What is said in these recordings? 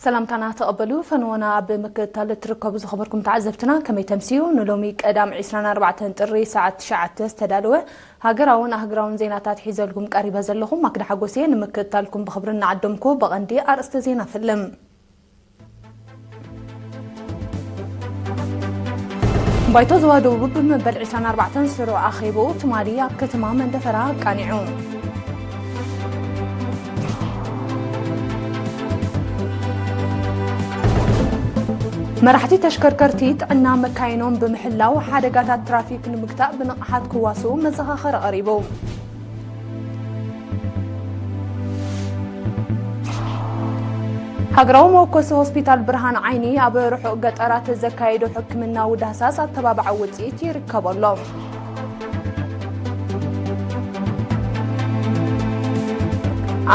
ሰላምታና ተቐበሉ። ፈንወና ኣብ ምክትታል እትርከቡ ዝኸበርኩም ተዓዘብትና ከመይ ተምስዩ? ንሎሚ ቀዳም ዕስራን ኣርባዕተን ጥሪ ሰዓት ትሽዓተ ዝተዳለወ ሃገራውን ኣህግራውን ዜናታት ሒዘልኩም ቀሪበ ዘለኹም ማክዳ ሓጎስ እየ። ንምክትታልኩም ብኽብሪ እናዓደምኩ ብቐንዲ ኣርእስተ ዜና ፍልም። ባይቶ ዞባ ደቡብ መበል ዕስራን ኣርባዕተን ስሩዕ ኣኼብኡ ትማሊ ኣብ ከተማ መንደፈራ ኣቃኒዑ። መራሕቲ ተሽከርከርቲ ጥዕና መካይኖም ብምሕላው ሓደጋታት ትራፊክ ንምግታእ ብንቕሓት ክዋስኡ መዘኻኸሪ ቀሪቡ። ሃገራዊ መወከሲ ሆስፒታል ብርሃን ዓይኒ ኣብ ርሑቕ ገጠራት ዘካየዶ ሕክምናዊ ዳህሳስ ኣተባባዒ ውፅኢት ይርከቦ ኣሎ።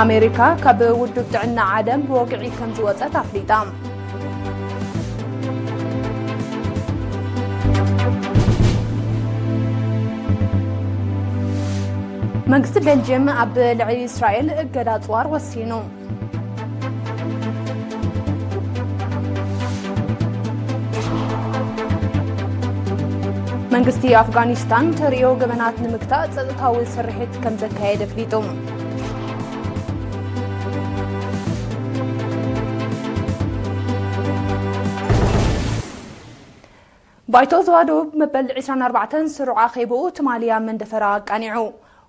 ኣሜሪካ ካብ ውድብ ጥዕና ዓለም ብወግዒ ከም ዝወፀት ኣፍሊጣ። መንግስቲ ቤልጅየም ኣብ ልዕሊ እስራኤል እገዳ ኣፅዋር ወሲኑ። መንግስቲ ኣፍጋኒስታን ተርእዮ ገበናት ንምግታእ ጸጥታዊ ስርሒት ከም ዘካየደ ኣፍሊጡ። ባይቶ ዞባ ደቡብ መበል ዕስራን ኣርባዕተን ስሩዕ ኣኼብኡ ትማሊ ኣብ መንደፈራ ኣቃኒዑ።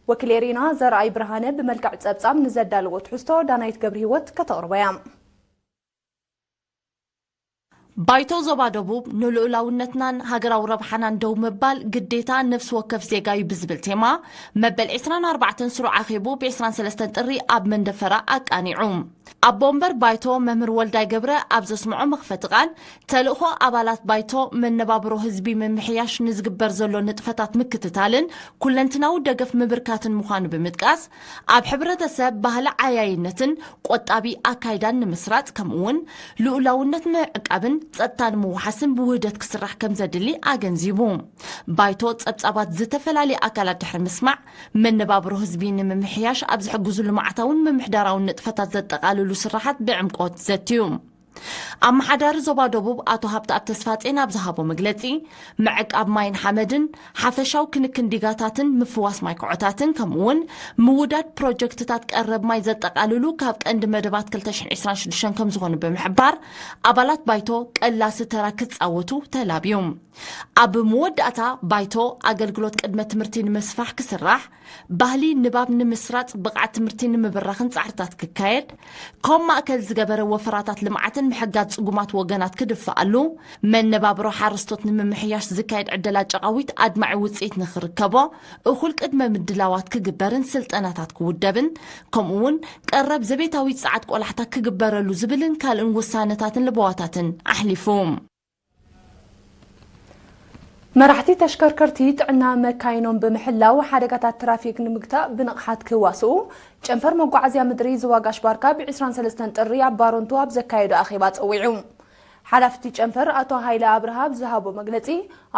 ወኪል ኤሪና ዘርኣይ ብርሃነ ብመልክዕ ጸብጻብ ንዘዳለዎ ትሕዝቶ ዳናይት ገብረሂወት ከተቕርቦ እያ። ባይቶ ዞባ ደቡብ ንልኡላውነትናን ሃገራዊ ረብሓናን ደው ምባል ግዴታ ነፍሲ ወከፍ ዜጋ እዩ ብዝብል ቴማ መበል ዕስራን ኣርባዕተን ስሩዕ ኣኼቡ ብ ዕስራን ሰለስተን ጥሪ ኣብ መንደፈራ ኣቃኒዑ። ኣቦ ወንበር ባይቶ መምህር ወልዳይ ገብረ ኣብ ዘስምዖ መኽፈቲ ቃል፣ ተልእኾ ኣባላት ባይቶ መነባብሮ ህዝቢ ምምሕያሽ ንዝግበር ዘሎ ንጥፈታት ምክትታልን ኩለንትናዊ ደገፍ ምብርካትን ምዃኑ ብምጥቃስ፣ ኣብ ሕብረተሰብ ባህሊ ዓያይነትን ቆጣቢ ኣካይዳን ንምስራጽ፣ ከምኡ'ውን ልኡላውነት ምዕቃብን ጸጥታ ንምውሓስን ብውህደት ክስራሕ ከም ዘድሊ ኣገንዚቡ። ባይቶ ጸብጻባት ዝተፈላለየ ኣካላት ድሕሪ ምስማዕ፣ መነባብሮ ህዝቢ ንምምሕያሽ ኣብ ዝሕግዙ ልምዓታውን ምምሕዳራውን ንጥፈታት ዘጠቓልሉ ስራሓት ብዕምቆት ዘትዩ። ኣመሓዳሪ ዞባ ደቡብ ኣቶ ሃብተኣብ ተስፋጼን ኣብ ዝሃቦ መግለጺ፣ ምዕቃብ ማይን ሓመድን፣ ሓፈሻዊ ክንክን ዲጋታትን ምፍዋስ ማይ ኮዖታትን፣ ከምኡ'ውን ምውዳድ ፕሮጀክትታት ቀረብ ማይ ዘጠቓልሉ ካብ ቀንዲ መደባት ክልተ ሽሕን ዕስራን ሽዱሽተን ከም ዝኾኑ ብምሕባር፣ ኣባላት ባይቶ ቀላሲ ተራ ክጻወቱ ተላብዩ። ኣብ መወዳእታ፣ ባይቶ ኣገልግሎት ቅድመ ትምህርቲ ንምስፋሕ ክስራሕ፣ ባህሊ ንባብ ንምስራጽ፣ ብቕዓት ትምህርቲ ንምብራኽን ጻዕርታት ክካየድ፣ ኮም ማእከል ዝገበረ ወፈራታት ልምዓትን ምሕጋዝ ጽጉማት ወገናት ክድፍኣሉ፣ መነባብሮ ሓረስቶት ንምምሕያሽ ዝካየድ ዕደላ ጨቓዊት ኣድማዒ ውጽኢት ንኽርከቦ፣ እኹል ቅድመ ምድላዋት ክግበርን ስልጠናታት ክውደብን፣ ከምኡ'ውን ቀረብ ዘቤታዊ ጸዓት ቆላሕታ ክግበረሉ ዝብልን ካልእን ውሳነታትን ለበዋታትን ኣሕሊፉ። መራሕቲ ተሽከርከርቲ ጥዕና መካይኖም ብምሕላው ሓደጋታት ትራፊክ ንምግታእ ብንቕሓት ክዋስኡ ጨንፈር መጓዓዝያ ምድሪ ዝዋጋሽ ባርካ ብ ዕስራን ሰለስተን ጥሪ ኣብ ባሮንቱ ኣብ ዘካየዶ ኣኼባ ጸዊዑ። ሓላፊ እቲ ጨንፈር ኣቶ ሃይለ ኣብርሃ ኣብ ዝሃቦ መግለጺ፣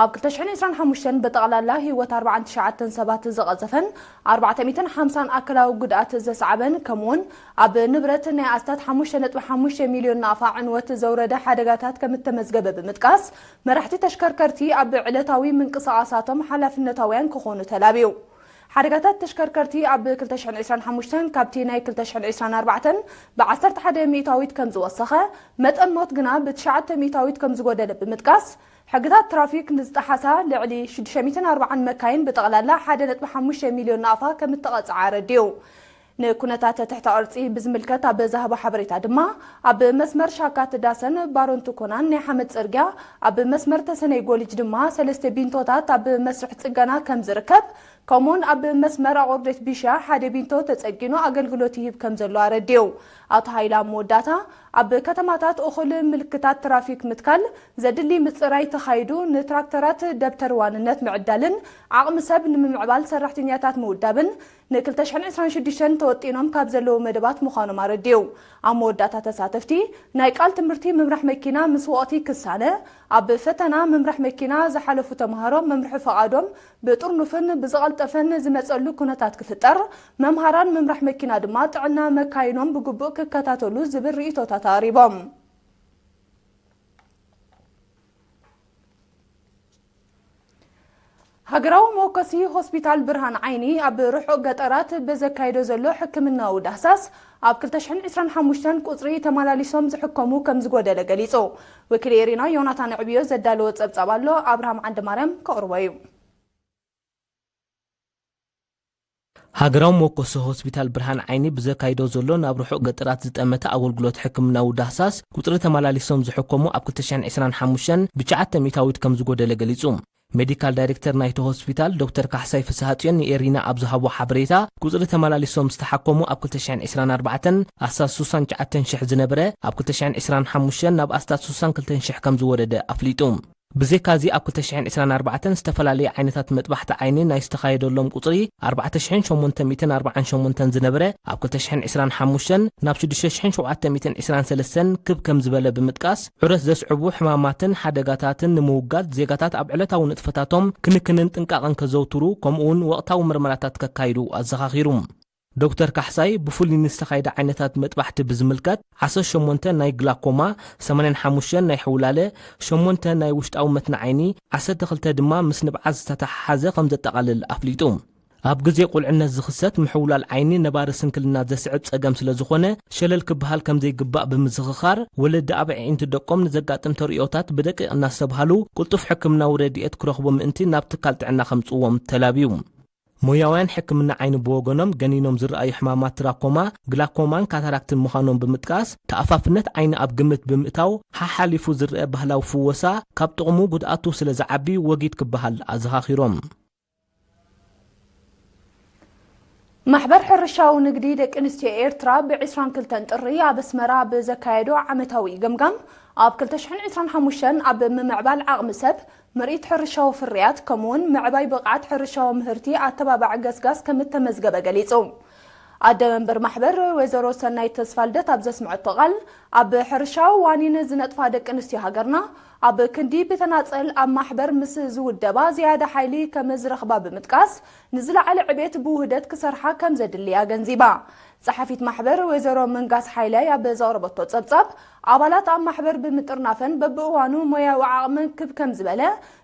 ኣብ ክልተ ሽሕን ዕስራን ሓሙሽተን ብጠቕላላ ህይወት ኣርባዓን ትሽዓተን ሰባት ዝቐጸፈን ኣርባዕተ ሚእትን ሓምሳን ኣካላዊ ጉድኣት ዘስዓበን፣ ከምኡ'ውን ኣብ ንብረት ናይ ኣስታት ሓሙሽተ ነጥቢ ሓሙሽተ ሚልዮን ናቕፋ ዕንወት ዘውረደ ሓደጋታት ከም እተመዝገበ ብምጥቃስ፣ መራሕቲ ተሽከርከርቲ ኣብ ዕለታዊ ምንቅስቓሳቶም ሓላፍነታውያን ክኾኑ ተላብዩ። ሓደጋታት ተሽከርከርቲ ኣብ ክልተ ሽሕን ዕስራን ሓሙሽተን ካብቲ ናይ ክልተ ሽሕን ዕስራን ኣርባዕተን ብ ዓሰርተ ሓደ ሚእታዊት ከም ዝወሰኸ፣ መጠን ሞት ግና ብትሽዓተ ሚእታዊት ከም ዝጎደለ ብምጥቃስ፣ ሕግታት ትራፊክ ንዝጠሓሳ ልዕሊ ሽዱሽተ ሚእትን ኣርባዓን መካይን ብጠቕላላ ሓደ ነጥቢ ሓሙሽተ ሚልዮን ናቕፋ ከም እተቐጽዓ ኣረዲኡ። ንኩነታት ትሕተ ቅርጺ ብዝምልከት ኣብ ዝሃቦ ሓበሬታ ድማ፣ ኣብ መስመር ሻካት ዳሰን ባሮንቱ ኮናን ናይ ሓመድ ጽርግያ፣ ኣብ መስመር ተሰነይ ጎልጅ ድማ ሰለስተ ቢንቶታት ኣብ መስርሕ ጽገና ከም ዝርከብ፣ ከምኡውን ኣብ መስመር ኣቑርዴት ቢሻ ሓደ ቢንቶ ተጸጊኑ ኣገልግሎት ይህብ ከም ዘሎ ኣረዲኡ። ኣቶ ሃይለ ኣብ መወዳእታ፣ ኣብ ከተማታት እኹል ምልክታት ትራፊክ ምትካል፣ ዘድሊ ምጽራይ ተኻይዱ፣ ንትራክተራት ደብተር ዋንነት ምዕዳልን ዓቕሚ ሰብ ንምምዕባል ሰራሕተኛታት ምውዳብን ን ክልተ ሽሕን ዕስራን ሽዱሽተን ተወጢኖም ካብ ዘለዉ መደባት ምዃኖም ኣረዲኡ። ኣብ መወዳእታ ተሳተፍቲ ናይ ቃል ትምህርቲ ምምራሕ መኪና ምስ ወቕቲ ክሳነ፣ ኣብ ፈተና ምምራሕ መኪና ዝሓለፉ ተምሃሮ መምርሒ ፈቓዶም ብጥርኑፍን ብዝቐልጠፈን ዝመጸሉ ኩነታት ክፍጠር፣ መምሃራን ምምራሕ መኪና ድማ ጥዕና መካይኖም ብግቡእ ክከታተሉ ዝብል ርእይቶታት ኣቕሪቦም። ሃገራዊ መወከሲ ሆስፒታል ብርሃን ዓይኒ ኣብ ርሑቕ ገጠራት ብዘካየዶ ዘሎ ሕክምናዊ ዳህሳስ ኣብ ክልተ ሽሕን ዕስራን ሓሙሽተን ቁጽሪ ተመላሊሶም ዝሕከሙ ከም ዝጎደለ ገሊጹ። ወኪል ኤሪና ዮናታን ዕብዮ ዘዳለዎ ጸብጻብ ኣሎ፣ ኣብርሃም ዓንደማርያም ከቕርቦ እዩ። ሃገራዊ መወከሲ ሆስፒታል ብርሃን ዓይኒ ብዘካይዶ ዘሎ ናብ ርሑቕ ገጠራት ዝጠመተ ኣገልግሎት ሕክምናዊ ዳህሳስ ቁጽሪ ተመላሊሶም ዝሕከሙ ኣብ ክልተ ሽሕን ዕስራን ሓሙሽተን ብትሽዓተ ሚእታዊት ከም ዝጎደለ ገሊጹ። ሜዲካል ዳይሬክተር ናይቲ ሆስፒታል ዶክተር ካሕሳይ ፍስሃጽዮን ንኤሪና ኣብ ዝሃቦ ሓበሬታ፣ ቁጽሪ ተመላሊሶም ዝተሓከሙ ኣብ ክልተ ሽሕን ዕስራን ኣርባዕተን ኣስታት ስሳን ትሽዓተን ሽሕ ዝነበረ፣ ኣብ ክልተ ሽሕን ዕስራን ሓሙሽተን ናብ ኣስታት ስሳን ክልተን ሽሕ ከም ዝወረደ ኣፍሊጡ። ብዘይካዚ ኣብ ክልተ ሽሕን ዕስራን ኣርባዕተን ዝተፈላለየ ዓይነታት መጥባሕቲ ዓይኒ ናይ ዝተኻየደሎም ቁጽሪ ኣርባዕተ ሽሕን ሸሞንተ ሚእትን ኣርባዓን ሸሞንተን ዝነበረ፣ ኣብ ክልተ ሽሕን ዕስራን ሓሙሽተን ናብ ሽዱሽተ ሽሕን ሸውዓተ ሚእትን ዕስራን ሰለስተን ክብ ከም ዝበለ ብምጥቃስ፣ ዑረት ዘስዕቡ ሕማማትን ሓደጋታትን ንምውጋድ ዜጋታት ኣብ ዕለታዊ ንጥፈታቶም ክንክንን ጥንቃቐን ከዘውትሩ፣ ከምኡውን ወቕታዊ ምርመራታት ከካይዱ ኣዘኻኺሩ። ዶክተር ካሕሳይ ብፍሉይ ንዝተኻየደ ዓይነታት መጥባሕቲ ብዝምልከት፣ ዓሰርተ ሸሞንተ ናይ ግላኮማ፣ ሰማንያን ሓሙሽተን ናይ ሕውላለ፣ ሸሞንተ ናይ ውሽጣዊ መትኒ ዓይኒ፣ ዓሰርተ ክልተ ድማ ምስ ንብዓት ዝተተሓሓዘ ከም ዘጠቓልል ኣፍሊጡ። ኣብ ግዜ ቁልዕነት ዝኽሰት ምሕውላል ዓይኒ ነባሪ ስንክልና ዘስዕብ ጸገም ስለ ዝኾነ፣ ሸለል ክበሃል ከም ዘይግባእ ብምዝኽኻር፣ ወለዲ ኣብ ኣዒንቲ ደቆም ንዘጋጥም ተርእዮታት ብደቂቕ እናስተብሃሉ፣ ቅልጡፍ ሕክምናዊ ረድኤት ክረኽቡ ምእንቲ ናብ ትካል ጥዕና ከምጽዎም ተላብዩ። ሞያውያን ሕክምና ዓይኒ ብወገኖም፣ ገኒኖም ዝረኣዩ ሕማማት ትራኮማ፣ ግላኮማን ካታራክትን ምዃኖም ብምጥቃስ፣ ተኣፋፍነት ዓይኒ ኣብ ግምት ብምእታው፣ ሓሓሊፉ ዝረአ ባህላዊ ፍወሳ ካብ ጥቕሙ ጉድኣቱ ስለ ዝዓቢ ወጊድ ክበሃል ኣዘኻኺሮም። ማሕበር ሕርሻዊ ንግዲ ደቂ ኣንስትዮ ኤርትራ ብዕስራን ክልተን ጥሪ ኣብ ኣስመራ ብዘካየዶ ዓመታዊ ገምጋም፣ ኣብ ክልተ ሽሕን ዕስራን ሓሙሽተን ኣብ ምምዕባል ዓቕሚ ሰብ፣ ምርኢት ሕርሻዊ ፍርያት፣ ከምኡውን ምዕባይ ብቕዓት ሕርሻዊ ምህርቲ ኣተባባዕ ገስጋስ ከም እተመዝገበ ገሊጹ። ኣደ መንበር ማሕበር ወይዘሮ ሰናይት ተስፋልደት ኣብ ዘስምዐቶ ቃል፣ ኣብ ሕርሻዊ ዋኒን ዝነጥፋ ደቂ ኣንስትዮ ሃገርና፣ ኣብ ክንዲ ብተናጸል ኣብ ማሕበር ምስ ዝውደባ ዝያዳ ሓይሊ ከም ዝረኽባ ብምጥቃስ፣ ንዝለዓለ ዕቤት ብውህደት ክሰርሓ ከም ዘድሊ ኣገንዚባ። ጸሓፊት ማሕበር ወይዘሮ መንጋስ ሓይላይ ኣብ ዘቕረበቶ ጸብጻብ፣ ኣባላት ኣብ ማሕበር ብምጥርናፈን በብእዋኑ ሞያዊ ዓቕመን ክብ ከም ዝበለ፣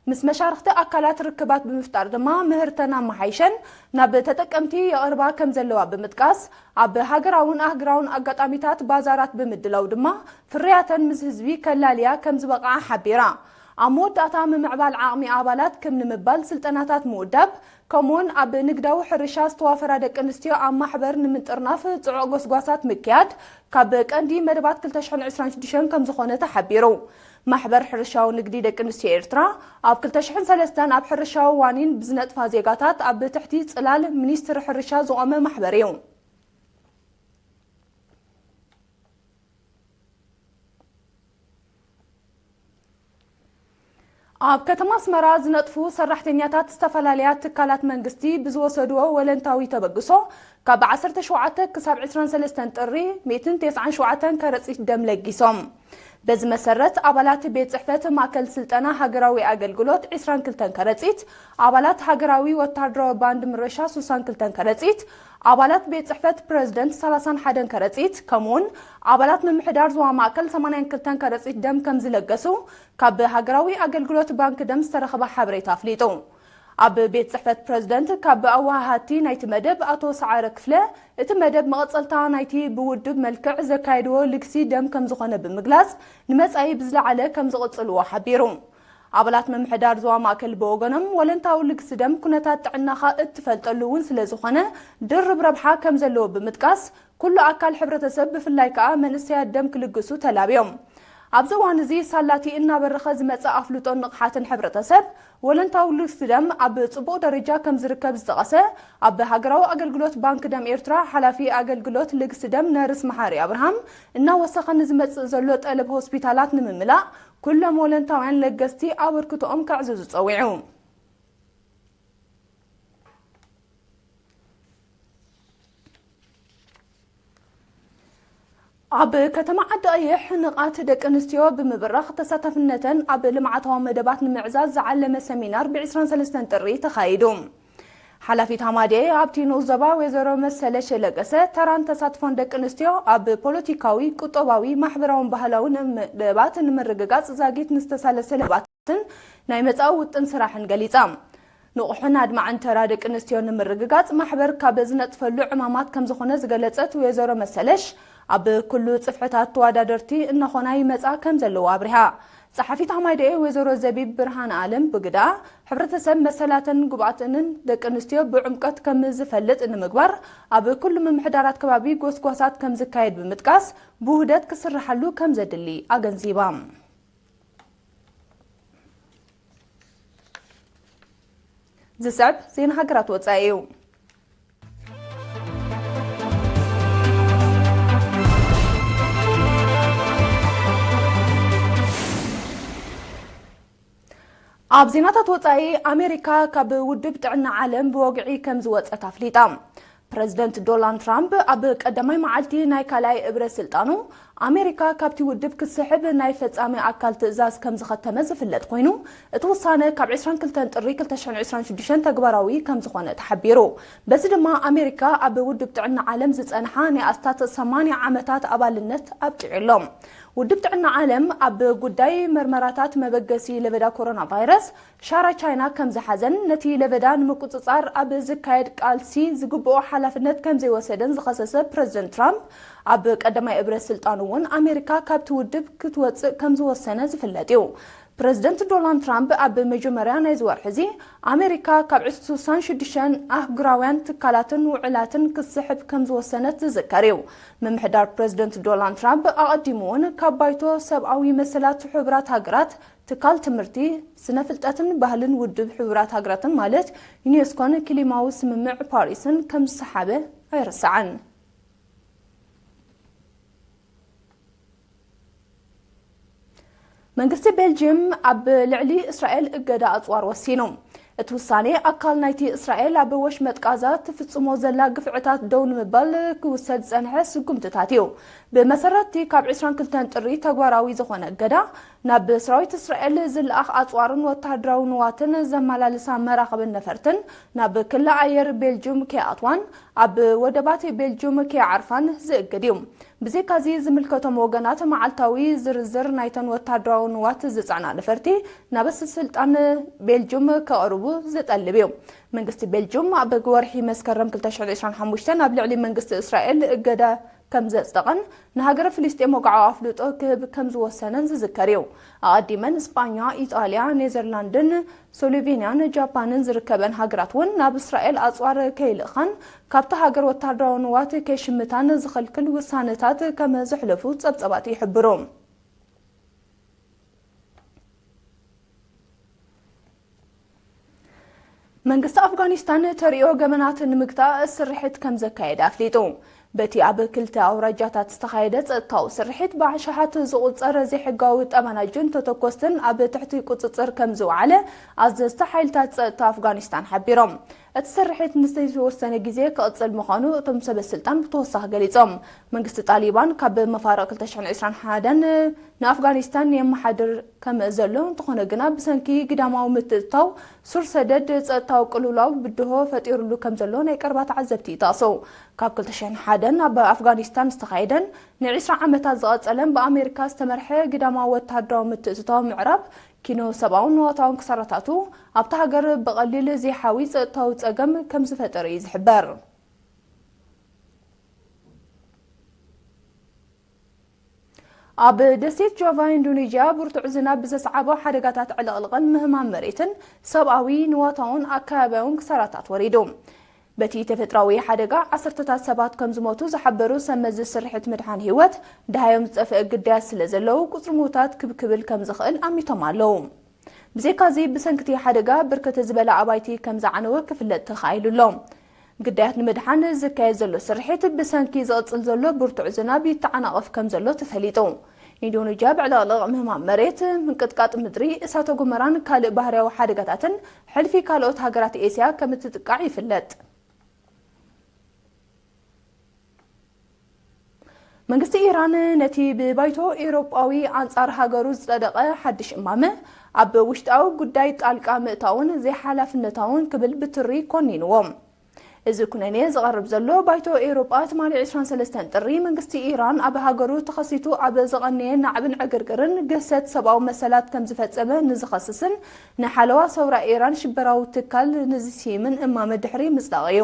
ምስ መሻርኽቲ ኣካላት ርክባት ብምፍጣር ድማ ምህርተን ኣመሓይሸን ናብ ተጠቀምቲ የቕርባ ከም ዘለዋ ብምጥቃስ፣ ኣብ ሃገራውን ኣህጉራውን ኣጋጣሚታት ባዛራት ብምድላው ድማ ፍርያተን ምስ ህዝቢ ከላልያ ከም ዝበቕዓ ሓቢራ። ኣብ መወዳእታ፣ ምምዕባል ዓቕሚ ኣባላት ክም ንምባል ስልጠናታት ምውዳብ፣ ከምኡውን ኣብ ንግዳዊ ሕርሻ ዝተዋፈራ ደቂ ኣንስትዮ ኣብ ማሕበር ንምጥርናፍ ጽዑቕ ጎስጓሳት ምክያድ ካብ ቀንዲ መደባት ክልተ ሽሕን ዕስራን ሽዱሽተን ከም ዝኾነ ተሓቢሩ። ማሕበር ሕርሻዊ ንግዲ ደቂ ኣንስትዮ ኤርትራ ኣብ ክልተ ሽሕን ሰለስተን ኣብ ሕርሻዊ ዋኒን ብዝነጥፋ ዜጋታት ኣብ ትሕቲ ጽላል ሚኒስትሪ ሕርሻ ዝቖመ ማሕበር እዩ። ኣብ ከተማ ኣስመራ ዝነጥፉ ሰራሕተኛታት ዝተፈላለያ ትካላት መንግስቲ ብዝወሰድዎ ወለንታዊ ተበግሶ፣ ካብ ዓሰርተ ሸውዓተ ክሳብ ዕስራን ሰለስተን ጥሪ ሚእትን ተስዓን ሸውዓተን ከረጺት ደም ለጊሶም። በዚ መሰረት፣ ኣባላት ቤት ጽሕፈት ማእከል ስልጠና ሃገራዊ ኣገልግሎት ዕስራን ክልተን ከረጺት፣ ኣባላት ሃገራዊ ወተሃደራዊ ባንድ ምረሻ ስሳን ክልተን ከረጺት፣ ኣባላት ቤት ጽሕፈት ፕረዚደንት ሰላሳን ሓደን ከረጺት፣ ከምኡውን ኣባላት ምምሕዳር ዞባ ማእከል ሰማንያን ክልተን ከረጺት ደም ከም ዝለገሱ ካብ ሃገራዊ ኣገልግሎት ባንክ ደም ዝተረኸበ ሓበሬታ ኣፍሊጡ። ኣብ ቤት ጽሕፈት ፕረዚደንት ካብ ኣወሃሃድቲ ናይቲ መደብ ኣቶ ሰዓረ ክፍለ፣ እቲ መደብ መቐጸልታ ናይቲ ብውዱብ መልክዕ ዘካየድዎ ልግሲ ደም ከም ዝኾነ ብምግላጽ፣ ንመጻኢ ብዝለዓለ ከም ዝቕጽልዎ ሓቢሩ። ኣባላት ምምሕዳር ዞባ ማእከል ብወገኖም፣ ወለንታዊ ልግሲ ደም ኩነታት ጥዕናኻ እትፈልጠሉ እውን ስለ ዝኾነ፣ ድርብ ረብሓ ከም ዘለዎ ብምጥቃስ፣ ኩሉ ኣካል ሕብረተሰብ፣ ብፍላይ ከኣ መንእሰያት ደም ክልግሱ ተላብዮም። ኣብዚ እዋን እዚ ሳላቲ እናበረኸ ዝመጽእ ኣፍልጦን ንቕሓትን ሕብረተሰብ፣ ወለንታዊ ልግሲ ደም ኣብ ጽቡቕ ደረጃ ከም ዝርከብ ዝጠቐሰ ኣብ ሃገራዊ ኣገልግሎት ባንክ ደም ኤርትራ ሓላፊ ኣገልግሎት ልግሲ ደም ነርስ መሓሪ ኣብርሃም፣ እናወሰኸ ንዝመጽእ ዘሎ ጠለብ ሆስፒታላት ንምምላእ ኩሎም ወለንታውያን ለገስቲ ኣበርክቶኦም ከዕዝዙ ጸዊዑ። ኣብ ከተማ ዓዲ ቀይሕ ንቓት ደቂ ኣንስትዮ ብምብራኽ ተሳታፍነተን ኣብ ልምዓታዊ መደባት ንምዕዛዝ ዝዓለመ ሰሚናር ብ ዕስራን ሰለስተን ጥሪ ተኻይዱ። ሓላፊት ሃማድኤ ኣብቲ ንኡስ ዞባ ወይዘሮ መሰለሽ ለገሰ፣ ተራን ተሳትፎን ደቂ ኣንስትዮ ኣብ ፖለቲካዊ፣ ቁጠባዊ፣ ማሕበራውን ባህላውን መደባት ንምርግጋጽ ዛጊት ንዝተሳለሰ ለባትን ናይ መጻኢ ውጥን ስራሕን ገሊጻ። ንቑሕን ኣድማዕን ተራ ደቂ ኣንስትዮ ንምርግጋጽ ማሕበር ካብ ዝነጥፈሉ ዕማማት ከም ዝኾነ ዝገለጸት ወይዘሮ መሰለሽ፣ ኣብ ኩሉ ጽፍሕታት ተወዳደርቲ እናኾና ይመጻ ከም ዘለዋ ኣብሪሃ። ጸሓፊት ኣማይደኤ ወይዘሮ ዘቢብ ብርሃን ኣለም ብግዳ፣ ሕብረተሰብ መሰላተን ግብኣተንን ደቂ ኣንስትዮ ብዕምቀት ከም ዝፈልጥ ንምግባር ኣብ ኩሉ ምምሕዳራት ከባቢ ጎስጓሳት ከም ዝካየድ ብምጥቃስ፣ ብውህደት ክስርሓሉ ከም ዘድሊ ኣገንዚባ። ዝስዕብ ዜና ሃገራት ወጻኢ እዩ። ኣብ ዜናታት ወጻኢ፣ ኣሜሪካ ካብ ውድብ ጥዕና ዓለም ብወግዒ ከም ዝወጸት ኣፍሊጣ። ፕረዚደንት ዶናልድ ትራምፕ ኣብ ቀዳማይ መዓልቲ ናይ ካልኣይ እብረ ስልጣኑ፣ ኣሜሪካ ካብቲ ውድብ ክትስሕብ ናይ ፈጻሚ ኣካል ትእዛዝ ከም ዝኸተመ ዝፍለጥ ኮይኑ፣ እቲ ውሳነ ካብ ዕስራን ክልተን ጥሪ ክልተ ሽሕን ዕስራን ሽዱሽተን ተግባራዊ ከም ዝኾነ ተሓቢሩ። በዚ ድማ ኣሜሪካ ኣብ ውድብ ጥዕና ዓለም ዝጸንሓ ናይ ኣስታት ሰማንያ ዓመታት ኣባልነት ኣብቂዑ ኣሎ። ውድብ ጥዕና ዓለም ኣብ ጉዳይ መርመራታት መበገሲ ለበዳ ኮሮና ቫይረስ ሻራ ቻይና ከም ዝሓዘን ነቲ ለበዳ ንምቁጽጻር ኣብ ዝካየድ ቃልሲ ዝግብኦ ሓላፍነት ከም ዘይወሰደን ዝኸሰሰ ፕረዚደንት ትራምፕ፣ ኣብ ቀዳማይ እብረ ስልጣኑ እውን ኣሜሪካ ካብቲ ውድብ ክትወጽእ ከም ዝወሰነ ዝፍለጥ እዩ። ፕረዚደንት ዶናልድ ትራምፕ ኣብ መጀመርያ ናይዚ ወርሒ እዚ ኣሜሪካ ካብ ዕስራን ሽዱሽተን ኣህጉራውያን ትካላትን ውዕላትን ክትስሕብ ከም ዝወሰነት ዝዝከር እዩ። ምምሕዳር ፕረዚደንት ዶናልድ ትራምፕ ኣቐዲሙ እውን ካብ ባይቶ ሰብኣዊ መሰላት ሕቡራት ሃገራት፣ ትካል ትምህርቲ፣ ስነ ፍልጠትን ባህልን ውድብ ሕቡራት ሃገራትን ማለት ዩኔስኮን ክሊማዊ ስምምዕ ፓሪስን ከም ዝሰሓበ ኣይርሳዕን። መንግስቲ ቤልጅየም ኣብ ልዕሊ እስራኤል እገዳ ኣጽዋር ወሲኑ። እቲ ውሳኔ ኣካል ናይቲ እስራኤል ኣብ ወሽመጥ ቃዛ ትፍጽሞ ዘላ ግፍዕታት ደው ንምባል ክውሰድ ዝጸንሐ ስጉምትታት እዩ። ብመሰረትቲ ካብ ዕስራን ክልተን ጥሪ ተግባራዊ ዝኾነ እገዳ፣ ናብ ሰራዊት እስራኤል ዝለኣኽ ኣጽዋርን ወተሃደራዊ ንዋትን ዘመላልሳ መራኽብን ነፈርትን ናብ ክሊ ኣየር ቤልጅዩም ከይኣትዋን ኣብ ወደባት ቤልጅዩም ከይዓርፋን ዝእግድ እዩ። ብዘይካዚ ዝምልከቶም ወገናት መዓልታዊ ዝርዝር ናይተን ወተሃደራዊ ንዋት ዝጸዕና ነፈርቲ ናብ ስልጣን ቤልጅዩም ከቕርቡ ዝጠልብ እዩ። መንግስቲ ቤልጅዩም ኣብ ወርሒ መስከረም ክልተ ሽሕን ዕስራን ሓሙሽተን ኣብ ልዕሊ መንግስቲ እስራኤል እገዳ ከም ዘጽደቐን ንሃገረ ፍልስጤም ወግዓዊ ኣፍልጦ ክህብ ከም ዝወሰነን ዝዝከር እዩ። ኣቐዲመን ስጳኛ፣ ኢጣልያ፣ ኔዘርላንድን ስሎቬንያን ጃፓንን ዝርከበን ሃገራት እውን ናብ እስራኤል ኣጽዋር ከይልእኻን ካብቲ ሃገር ወተሃደራዊ ንዋት ከይሽምታን ዝኸልክል ውሳነታት ከም ዘሕለፉ ጸብጸባት ይሕብሩ። መንግስቲ ኣፍጋኒስታን ተርእዮ ገበናት ንምግታእ ስርሒት ከም ዘካየደ ኣፍሊጡ። በቲ ኣብ ክልተ ኣውራጃታት ዝተኻየደ ጸጥታዊ ስርሒት ብኣሽሓት ዝቑጸር ዘይሕጋዊ ጠመናጅን ተተኮስትን ኣብ ትሕቲ ቁጽጽር ከም ዝወዓለ ኣዘዝቲ ሓይልታት ጸጥታ ኣፍጋኒስታን ሓቢሮም። እቲ ስርሒት ንዝተወሰነ ግዜ ክቕጽል ምዃኑ እቶም ሰበ ስልጣን ብተወሳኺ ገሊጾም። መንግስቲ ጣሊባን ካብ መፋርቕ ክልተ ሽሕን ዕስራን ሓደን ንኣፍጋኒስታን የመሓድር ከም ዘሎ፣ እንተኾነ ግና ብሰንኪ ግዳማዊ ምትእትታው ሱር ሰደድ ጸጥታዊ ቅልውላው ብድሆ ፈጢሩሉ ከም ዘሎ ናይ ቀረባ ተዓዘብቲ ይጠቕሱ። ካብ ክልተ ሽሕን ሓደን ኣብ ኣፍጋኒስታን ዝተኻየደን ንዕስራ ዓመታት ዝቐጸለን ብኣሜሪካ ዝተመርሐ ግዳማዊ ወተሃደራዊ ምትእትታው ምዕራብ ኪኖ ሰብኣውን ንዋታውን ክሳራታቱ ኣብታ ሃገር ብቐሊል ዘይሓዊ ጸጥታዊ ጸገም ከም ዝፈጠረ እዩ ዝሕበር። ኣብ ደሴት ጃቫ ኢንዶኔዥያ ብርቱዕ ዝናብ ብዘስዓቦ ሓደጋታት ዕልቕልቕን ምህማም መሬትን ሰብኣዊ፣ ንዋታውን ኣከባቢያውን ክሳራታት ወሪዱ። በቲ ተፈጥራዊ ሓደጋ ዓሰርተታት ሰባት ከም ዝሞቱ ዝሓበሩ ሰብ መዚ ስርሒት ምድሓን ህይወት፣ ደሃዮም ዝጠፍአ ግዳያት ስለ ዘለዉ ቁጽሪ ምዉታት ክብ ክብል ከም ዝኽእል ኣሚቶም ኣለዉ። ብዘይካዚ ብሰንክቲ ሓደጋ ብርክት ዝበለ ኣባይቲ ከም ዝዓነወ ክፍለጥ ተኻኢሉ ኣሎ። ግዳያት ንምድሓን ዝካየድ ዘሎ ስርሒት ብሰንኪ ዝቕጽል ዘሎ ብርቱዕ ዝናብ ይተዓናቐፍ ከም ዘሎ ተፈሊጡ። ኢንዶኔዥያ ብዕልቕልቕ ምህማም መሬት፣ ምንቅጥቃጥ ምድሪ፣ እሳተ ጎመራን ካልእ ባህርያዊ ሓደጋታትን ሕልፊ ካልኦት ሃገራት ኤስያ ከም እትጥቃዕ ይፍለጥ። መንግስቲ ኢራን ነቲ ብባይቶ ኤውሮጳዊ ኣንጻር ሃገሩ ዝጸደቐ ሓድሽ እማመ ኣብ ውሽጣዊ ጉዳይ ጣልቃ ምእታውን ዘይሓላፍነታውን ክብል ብትሪ ኮኒንዎ። እዚ ኩነኔ ዝቐርብ ዘሎ፣ ባይቶ ኤውሮጳ ትማሊ ዕስራን ሰለስተን ጥሪ መንግስቲ ኢራን ኣብ ሃገሩ ተኸሲቱ ኣብ ዝቐነየ ናዕብን ዕግርግርን ግህሰት ሰብኣዊ መሰላት ከም ዝፈጸመ ንዝኸስስን ንሓለዋ ሰውራ ኢራን ሽበራዊ ትካል ንዝስይምን እማመ ድሕሪ ምጽዳቕ እዩ።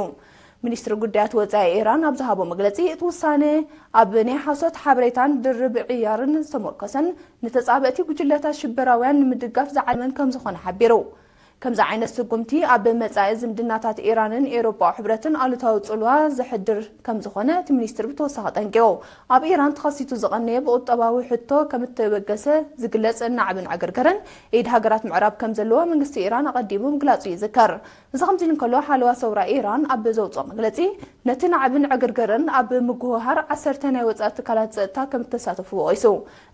ሚኒስትሪ ጉዳያት ወጻኢ ኢራን ኣብ ዝሃቦ መግለጺ፣ እቲ ውሳነ ኣብ ናይ ሓሶት ሓበሬታን ድርብ ዕያርን ዝተመርኮሰን፣ ንተጻብእቲ ጉጅለታት ሽበራውያን ንምድጋፍ ዝዓለመን ከም ዝኾነ ሓቢሩ። ከምዚ ዓይነት ስጉምቲ፣ ኣብ መጻኢ ዝምድናታት ኢራንን ኤውሮጳዊ ሕብረትን ኣሉታዊ ጽልዋ ዘሕድር ከም ዝኾነ እቲ ሚኒስትር ብተወሳኺ ኣጠንቂቑ። ኣብ ኢራን ተኸሲቱ ዝቐነየ ብቁጠባዊ ሕቶ ከም እተበገሰ ዝግለጽ ናዕብን ዕግርግርን፣ ኢድ ሃገራት ምዕራብ ከም ዘለዎ መንግስቲ ኢራን ኣቐዲሙ ምግላጹ ይዝከር። እዚ ከምዚ ኢሉ እንከሎ፣ ሓለዋ ሰውራ ኢራን ኣብ ዘውጽኦ መግለጺ፣ ነቲ ናዕብን ዕግርግርን ኣብ ምጉህሃር ዓሰርተ ናይ ወጻኢ ትካላት ጸጥታ ከም እተሳተፉ ወቒሱ።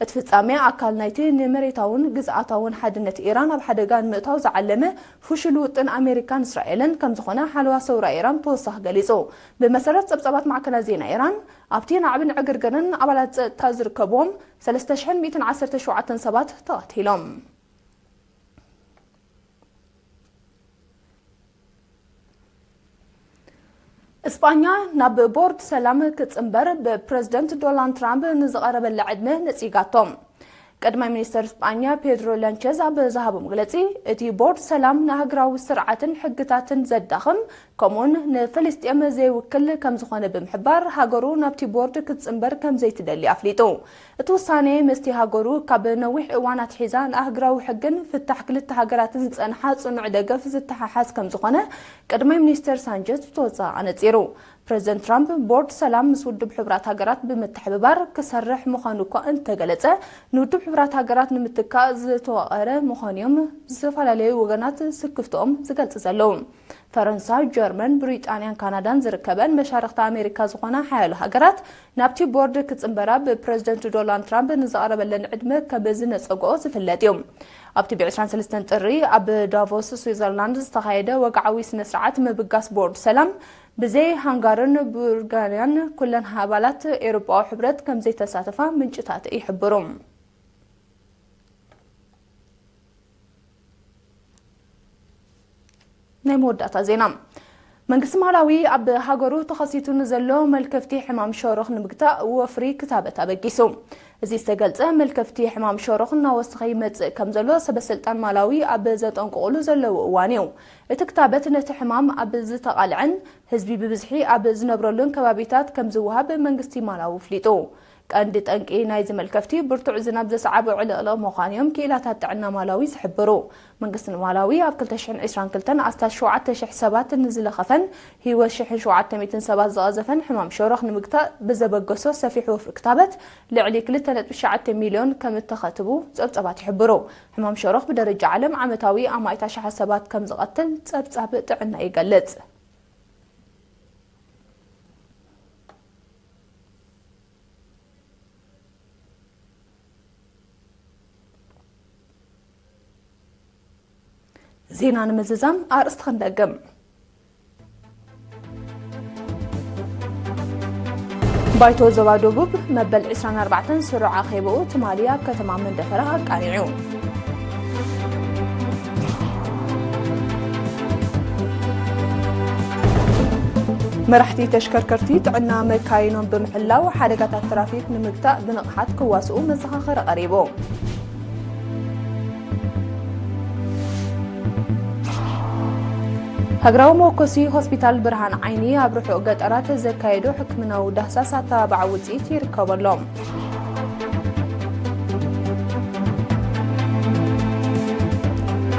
እቲ ፍጻሜ ኣካል ናይቲ ንመሬታውን ግዝኣታውን ሓድነት ኢራን ኣብ ሓደጋ ንምእታው ዝዓለመ ፍሹል ውጥን ኣሜሪካን እስራኤልን ከም ዝኾነ ሓለዋ ሰውራ ኢራን ብተወሳኺ ገሊጹ። ብመሰረት ጸብጻባት ማዕከናት ዜና ኢራን፣ ኣብቲ ናዕብን ዕግርግርን ኣባላት ጸጥታ ዝርከብዎም ሰለስተ ሽሕን ሚእትን ዓሰርተ ሸውዓተን ሰባት ተቐቲሎም። እስጳኛ ናብ ቦርድ ሰላም ክትጽንበር ብፕረዚደንት ዶናልድ ትራምፕ ንዝቐረበላ ዕድመ ነጺጋቶ። ቀዳማይ ሚኒስተር እስጳኛ ፔድሮ ላንቸዝ ኣብ ዝሃቦ መግለጺ፣ እቲ ቦርድ ሰላም ንሃገራዊ ስርዓትን ሕግታትን ዘዳኽም፣ ከምኡውን ንፍልስጤም ዘይውክል ከም ዝኾነ ብምሕባር፣ ሃገሩ ናብቲ ቦርድ ክትጽንበር ከም ዘይትደሊ ኣፍሊጡ። እቲ ውሳኔ ምስቲ ሃገሩ ካብ ነዊሕ እዋን ኣትሒዛ ንኣህግራዊ ሕግን ፍታሕ ክልተ ሃገራትን ዝጸንሓ ጽኑዕ ደገፍ ዝተሓሓዝ ከም ዝኾነ ቀዳማይ ሚኒስተር ሳንቸዝ ብተወሳኺ ኣነጺሩ። ፕረዚደንት ትራምፕ፣ ቦርድ ሰላም ምስ ውድብ ሕቡራት ሃገራት ብምትሕብባር ክሰርሕ ምዃኑ እኳ እንተገለጸ፣ ንውድብ ሕቡራት ሃገራት ንምትካእ ዝተዋቐረ ምዃኑ እዮም ዝተፈላለዩ ወገናት ስክፍትኦም ዝገልጹ ዘለዉ። ፈረንሳ፣ ጀርመን፣ ብሪጣንያን ካናዳን ዝርከበን መሻርኽቲ ኣሜሪካ ዝኾና ሓያሎ ሃገራት ናብቲ ቦርድ ክጽንበራ ብፕረዚደንት ዶናልድ ትራምፕ ንዝቐረበለን ዕድመ ከም ዝነጸግኦ ዝፍለጥ እዩ። ኣብቲ ብዕስራን ሰለስተን ጥሪ ኣብ ዳቮስ ስዊዘርላንድ ዝተኻየደ ወግዓዊ ስነ ስርዓት ምብጋስ ቦርድ ሰላም፣ ብዘይ ሃንጋርን ቡልጋርያን ኩለን ኣባላት ኤውሮጳዊ ሕብረት ከም ዘይተሳተፋ ምንጭታት ይሕብሩ። ናይ መወዳእታ ዜና። መንግስቲ ማላዊ ኣብ ሃገሩ ተኸሲቱ ንዘሎ መልከፍቲ ሕማም ሸሮኽ ንምግታእ ወፍሪ ክታበት ኣበጊሱ። እዚ ዝተገልጸ፣ መልከፍቲ ሕማም ሸሮኽ እናወሰኸ ይመጽእ ከም ዘሎ ሰበስልጣን ማላዊ ኣብ ዘጠንቅቑሉ ዘለዉ እዋን እዩ። እቲ ክታበት ነቲ ሕማም ኣብ ዝተቓልዐን ህዝቢ ብብዝሒ ኣብ ዝነብረሉን ከባቢታት ከም ዝወሃብ መንግስቲ ማላዊ ኣፍሊጡ። ቀንዲ ጠንቂ ናይዚ መልከፍቲ ብርቱዕ ዝናብ ዘስዓቦ ዕልቕልቕ ምዃኑ እዮም ክኢላታት ጥዕና ማላዊ ዝሕብሩ። መንግስቲ ማላዊ ኣብ ክልተ ሽሕን ዕስራን ክልተን ኣስታት ሸውዓተ ሽሕ ሰባት ንዝለኸፈን ህይወት ሽሕን ሸውዓተ ሚእትን ሰባት ዝቐዘፈን ሕማም ሸሮኽ ንምግታእ ብዘበገሶ ሰፊሕ ወፍሪ ክታበት፣ ልዕሊ ክልተ ነጥቢ ትሽዓተ ሚልዮን ከም እተኸትቡ ጸብጻባት ይሕብሩ። ሕማም ሸሮኽ ብደረጃ ዓለም ዓመታዊ ኣማኢት ኣሽሓት ሰባት ከም ዝቐትል ጸብጻብ ጥዕና ይገልጽ። ዜና ንምዝዛም ኣርእስቲ ክንደግም። ባይቶ ዞባ ደቡብ መበል ዕስራን ኣርባዕተን ስሩዕ ኣኼባኡ ትማሊ ኣብ ከተማ መንደፈራ ኣቃኒዑ። መራሕቲ ተሽከርከርቲ ጥዕና መካይኖም ብምሕላው ሓደጋታት ትራፊክ ንምግታእ ብንቕሓት ክዋስኡ መዘኻኸሪ ቀሪቡ። ሃገራዊ መወከሲ ሆስፒታል ብርሃን ዓይኒ ኣብ ርሑቕ ገጠራት ዘካየዶ ሕክምናዊ ዳህሳስ ኣተባባዒ ውጽኢት ይርከበሎም።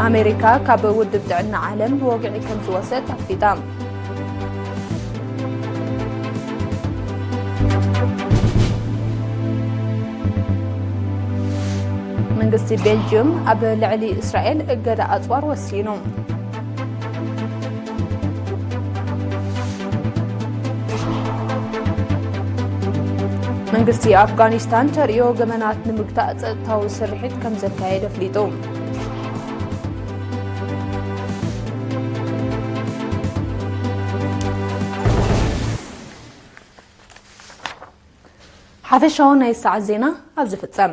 ኣሜሪካ ካብ ውድብ ጥዕና ዓለም ብወግዒ ከም ዝወጸት ኣፍሊጣ። መንግስቲ ቤልጅየም ኣብ ልዕሊ እስራኤል እገዳ ኣጽዋር ወሲኑ። መንግስቲ ኣፍጋኒስታን ተርእዮ ገበናት ንምግታእ ጸጥታዊ ስርሒት ከም ዘካየደ ኣፍሊጡ። ሓፈሻዊ ናይ ሰዓት ዜና ኣብዚ ፍጸም።